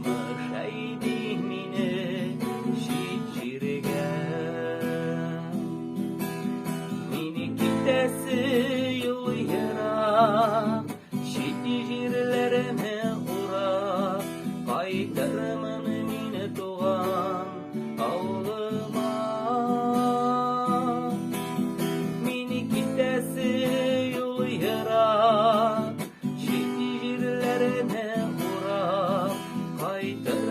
Язмыш әйди мине чит җиргә. Мине китәсе юл ерак, чит җирләрне урап, кайтырмын мин туган авылыма. Мине китәсе юл ерак, чит җирләрне урап, кайтырмын.